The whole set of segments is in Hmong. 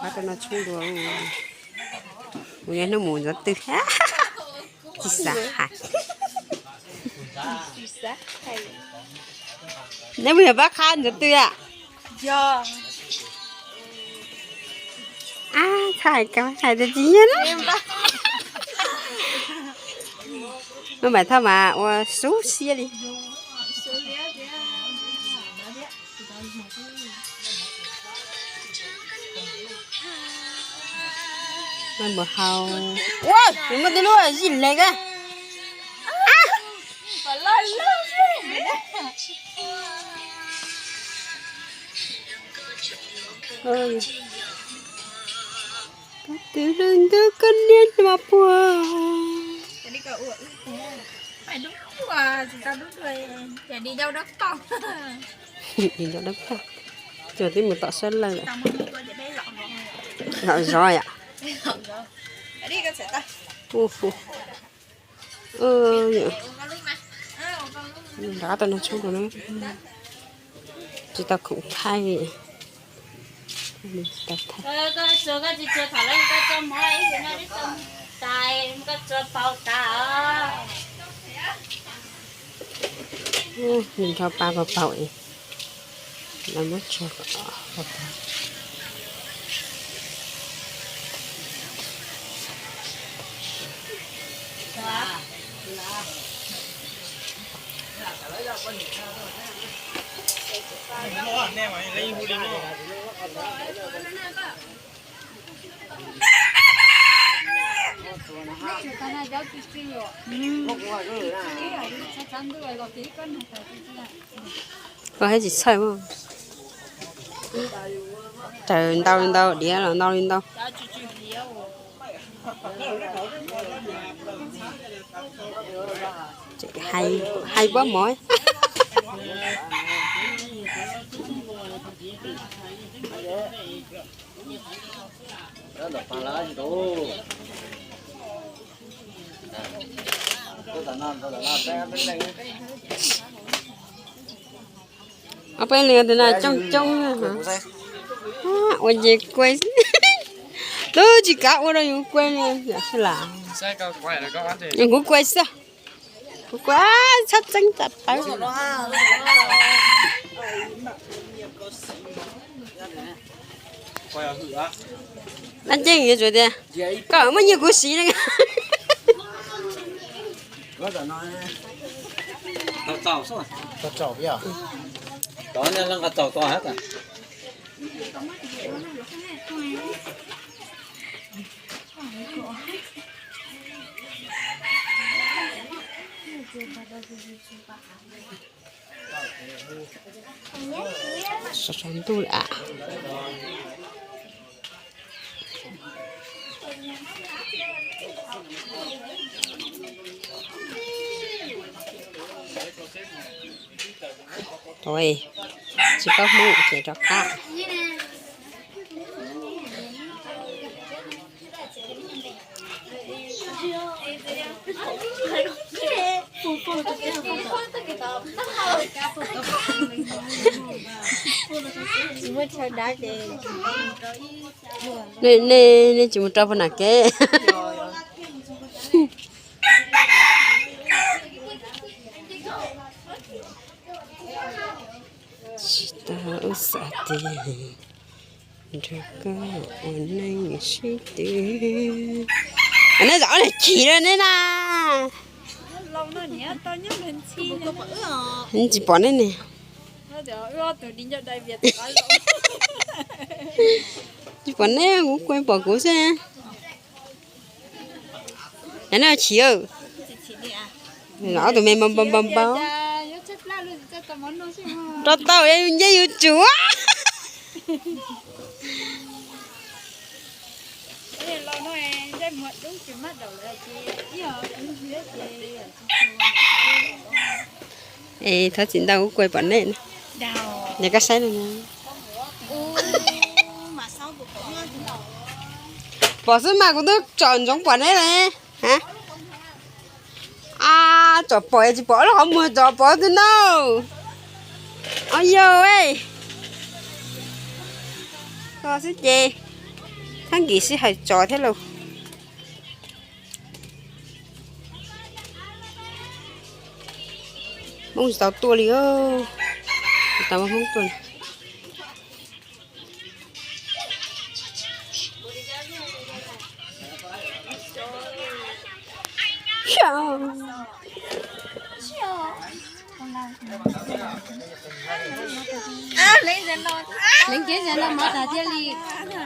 Qab rau no tshoob dua, kuv yuav hnub mus ntxov twg. Tsis xav hais. Neb mus yog pab qhab ntxov twg a? Txhaj hais tias tsis yog na. Maj Maim Thoj mas ua sub siab li. Ua, nws muaj tej lub zij leeg a. Koj twb hlub ntawm koj niam hmo puag. Cov twb mus tom sab lawg lawm. Zov zov yom. Nrad tau no tshoob rau na. Tsis tau khoom thaij. Nws nrhau pa pau pau es lawv muab tso. Koj thiaj tsis txhawj mas. Raws ntau li ntau, diav los ntau li ntau. Hais pob mov. Ob peb leeg tus no coob coob. Ua ces kuai. Twb tsis kav ua rau yus kuai li. Kuv kuai xwb. Kuv kuai txhob txeeb tawv. Dab tsi yuav tsum tias koj muaj nyiaj kuv siv ne. Sov sov ntuj lawm a. Tsis paub Hmoob ces rov qab. Nej, nej tsis mus rau puag nram kev. Tsis tau ua xav tias nrog koj ua neej sib tw. Nej zam ob niag chim rau nej na. Tsis pom nej ne. Tsis pom nej, kuv kuv pom kuv xwb. Yog nej chim. Ob tug me npau npau npau npau. Rau tau yus nce yus tsuv. Es thov txim ntau kuv kuai pom nej na. Yog koj saib no. Pom xwb mas kuv twb tsom ntsoov pom nej lawm. A, tsom pom tsis pom lub qhov muag tsom pom twg na. Au yog, koj xwb ces. Hab nkim sib hais tsov thiab lauj. Hmoob tsis tau tuaj li, tsis tau muaj Hmoob tuaj li.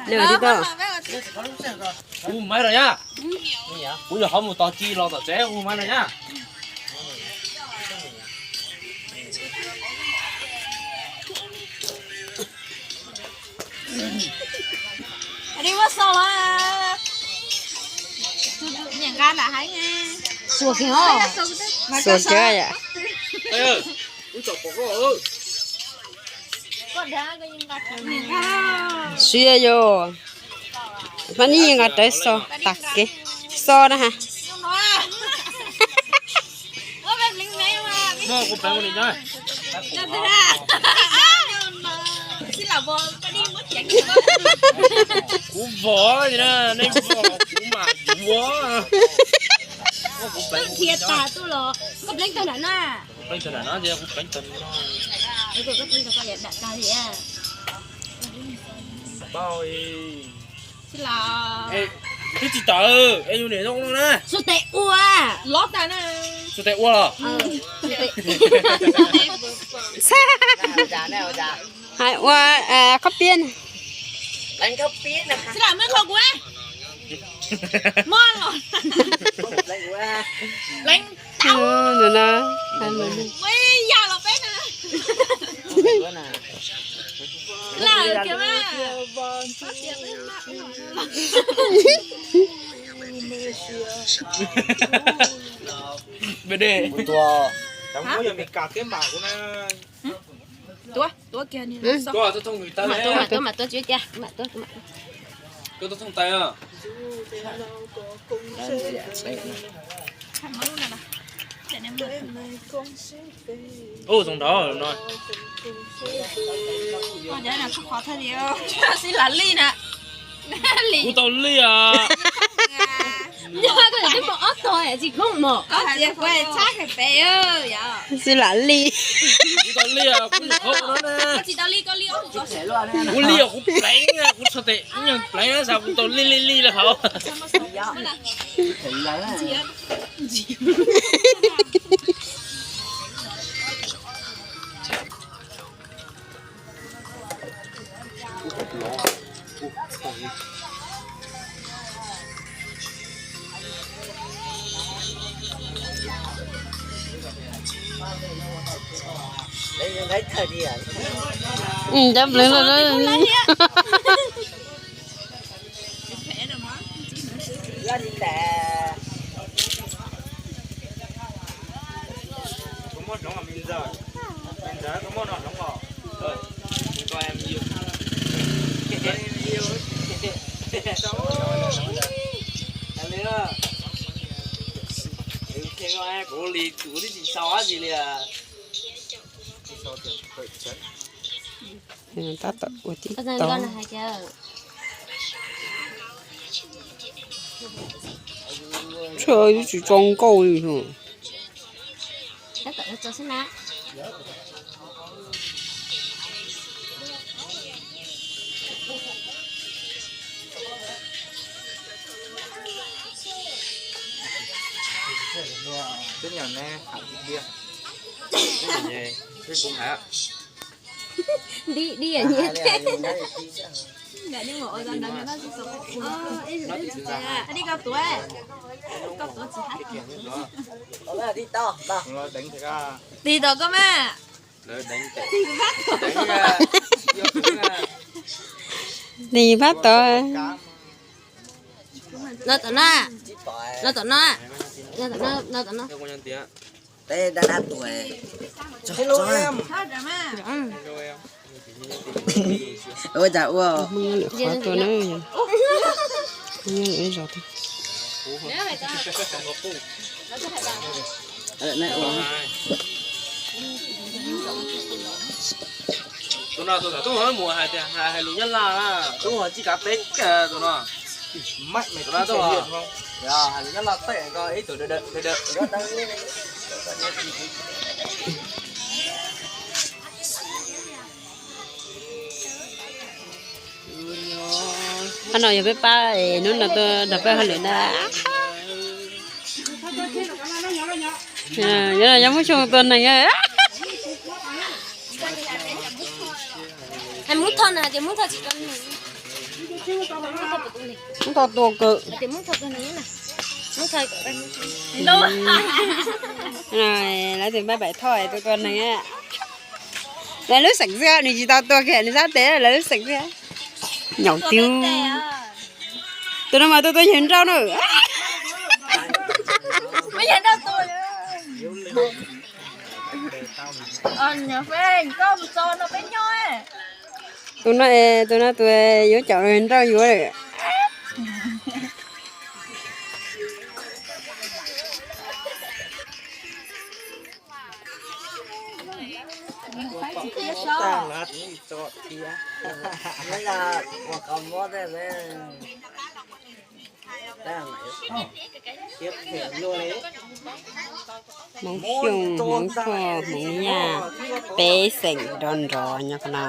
Leej tib tau. Hu maiv los nyab. Kuv nyuam qhuav mus tos ci los tom tsev, hu maiv los nyab. Xuas kiag yom. Siab yom. Pab neb nqa rawv xo tas kev, xo na ha. Kuv vov, nej vov kuv mas yuav. Nrhiav tas tuaj los koj pleev tag nram no. Kuv pleev tag nram no, kuv pleev tag no. Twb tsis tawm es yus niam zoo no na. Xu tes ua, lov tas na. Xu tes ua los. Hais ua khob piab. Xi lam muab qhov kuv. Mo los. Pleev tau. Ua yam los peb na. Lawm kiag mas. Bd. Ua yog Mes Kas thiab mam kuv na. Tuav, tuav kiag ni. Tuav, tuav, tuav, tuav, tuav, tuav, tuav, tuav. Koj tuav thooj tais. Ub, zoo nraud no. Xib Lam Lis na. Kuv tau Lis os. Yog koj twb muaj ob tog tsis koob mog. Xib Lam Lis. Kuv tau Lis os, kuv nyuam qhuav no na. Kuv Lis os, kuv pleev, kuv txhais tes ib nyuag pleev xav kuv tau Lis Lis Lis lawm hauv. Cov pleev lawm. Kuv li kuv twb tsis sau dab tsi li. Tab tom ua tib tog. Tshuav twb tsis tso nkauj li. Twb nyob ne, hais tiag tiag. Twb kuv hais. Di, di nyiam thiab. Di koj tuav, koj tuav tsis hais. Tig tom koj mas. Tig pab tod. No tom no, no tom no, no tom no, no tom no. Ua cas ua? Qhov tuaj na. Zos. Tus no tus thaum tub mus hais tias hais lus Nyab Laj na, tub ho tsis kav peb kawg tus no. Tus no tub hais lus Nyab Laj teb ko ib tug đ đ đ đ. Qhov no yog peb pab hnub no tuaj nrog peb hauj lwm na. Nyob no nyob Hmoob Xyooj tua neeg. Hmoob Thoj na, hais tias Hmoob Thoj tsis tua neeg. Hmoob Thoj tua kawg. Lawv tus npab Npaim Thoj tua tua neeg. Lawv lub xeem xwb, nws tsis tau tua kiag, nws xav tes lawv lub xeem xwb. Nyaum twb. Tus no mas tua tua yawg nrauj na. Tus no, tus no tus yuav caum nrauj yuav lawm. Hmoob Xyooj, Hmoob Thoj, Hmoob Yaj, peb xeem nrov nrov nyob qhov no.